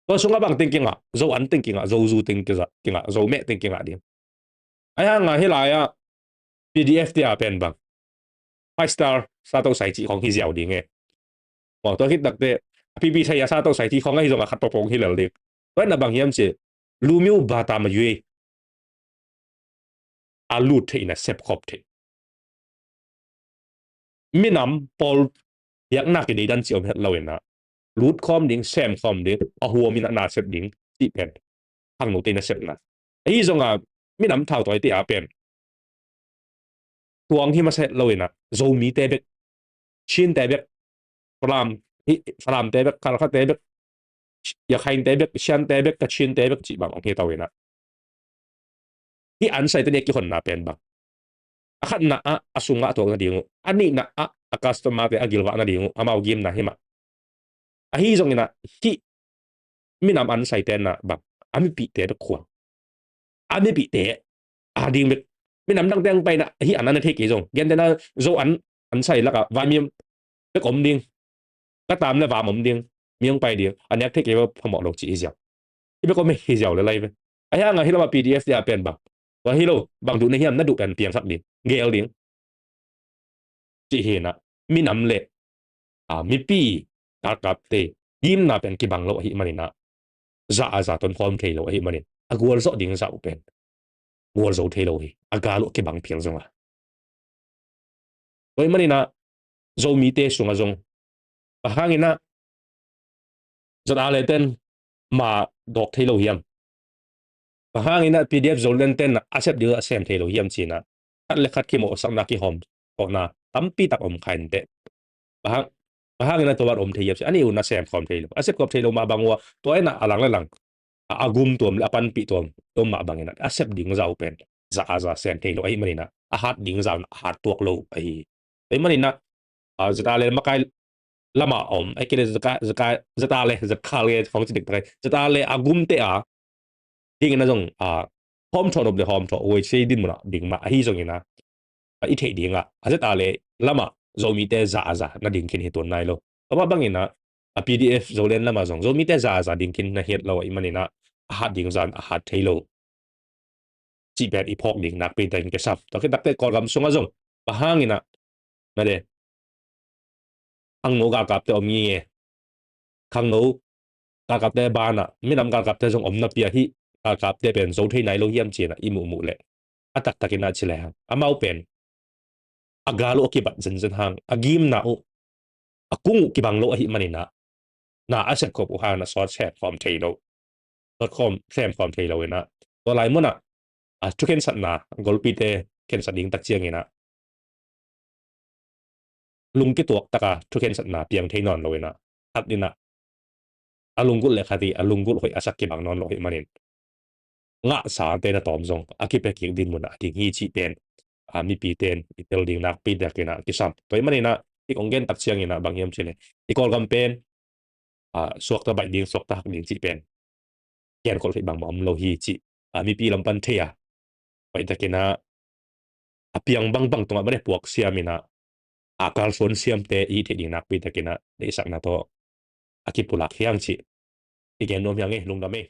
Tua sungah bang teng kingah, Zo an teng kingah, Zo zu teng kingah, Zo meh teng kingah ding. Ahi hangah hih lai-ah P D F te a pen bang five star satausai cih khawng hi ziau ding e. Maw, tua khit takteh a pipi sai a satausai cih khawng ahi zongah khat pawpawng hi lel ding. Tua in ah bang hiam cih leh lumiu bata mayui a lut theih in ah sepkhop theih. Minam pawl biakna kideidan cih om het lo in ah lutkhawm ding, semkhawm ding, a huam in ah na sep ding cih pen khangnote nasepna. Ahi zongah minam thautawite a pen tuang hi masa het lo in ah Zomite bek, Chinte bek, Falam, hi, Falamte bek, Khalkhate bek, Yakhainte bek, Siante bek, Kachinte bek cih bang hong hi to in ah, hih ansaite nih a kihonna pen bang, a khatna ah a sungah a tuak nading uh, a nihna ah a customer te a gilvah nading uh amau gimna hi mah. Ahi zongin ah hih minam an saite na bang a mipihte bek khuang a mipihte a ding bek minam dangte ang paina hih an a ne thei kei zong. Gentehna Zo an an sai lakah vaimim bek om ding. Ka tam le vam om ding. Mi ang pai ding. A nek thei kei va phamawh lo ci hi ziau. Hi bek om hi ziau le lai ve. Ahi hangah hi lamah P D F te a pen bang tua hi lo, bang duh na hiam, na duh pen piangsak ding, gel ding. Cih hinah minam le a mipi galkapte gimna pen kibang lo ahi maninah za a za tonkhawm thei lo ahi manin a gualzawh ding zah uh pen gualzo thei lo hi, a gal uh a kibang phial zongah. Tua ahi maninah Zomite sungah zong bang hanginah ZRA le ten ma dawk thei lo hiam? Bang hanginah P D F Zoland ten a sep ding a sem thei lo hiam cinah khat le khat kimawhsakna kihawm khawhna tampi tak om kha inteh. Bang hang, bang hanginah tua ban om thei hiam ci a nih un a sem khawm thei lo, a sep khawm thei lo mah bang uh a tua inah a lang le lang a, a gum tuam le a panpih tuam tuam mah banginah a sep ding zah uh pen za a za sem thei lo ahi maninah a hat ding zah un a hat tuak lo ahi. Tua ahi maninah ZRA le makai lamah om, ahi kei le ZRA le ZKL khawng ci diktak ahi. ZRA le a gumte a dingin a zong a hawmthawh nop le hawmthawh huai sei din munah ding mah ahi zongin a i theih dingah a ZRA le lamah Zomite za a za na ding khin hi tuan nai lo. Tua mah banginah a P D F Zoland lamah zong Zomite za a za ding khin na hiat lo ahi maninah a hat ding zah un a hat thei lo cih pen i phawk ding nakpi takin kisam. Tua khit takteh Kawlgam sungah zong bang hanginah na de khangno galkapte om nginge. Khangno galkapte banah minam galkapte zong om napi ahi, galkapte pen zo thei nai lo hiam cinah i muhmuh leh a taktakinah ci le hang amau pen a gal uh a kibat zenzen hang a gimna uh a kung uh kibang lo ahi maninah na a sepkhop uh hangin a sawt semkhawm thei lo. Sawt khawm semkhawm thei lo inah tua lai munah a thukhensatna golpite khensat ding tak cianginah lungkituak taka thukhensatna piang thei nawn lo inah at inah a lunggulh le khat i a lunggulh hoih a sak kibang nawn lo ahi manin ngahsate na tawm zong a kipia kik din munah a ding hi cih pen a mipi ten i tel ding nakpi takinah kisam. Tua ahi maninah i kong gen tak cianginah bang hiam cih le i Kawlgam pen a suakta baih ding suakta hak ding cih pen kiankolh theih bangmah om lo hi cih a mipi lam pan thei a baih takinah a piang bangbang tungah mane puak siaminah a kalsuan siamte i theih ding nakpi takinah deihsakna tawh a kipulak hiang cih i gen nuam hiang e, lungdam e.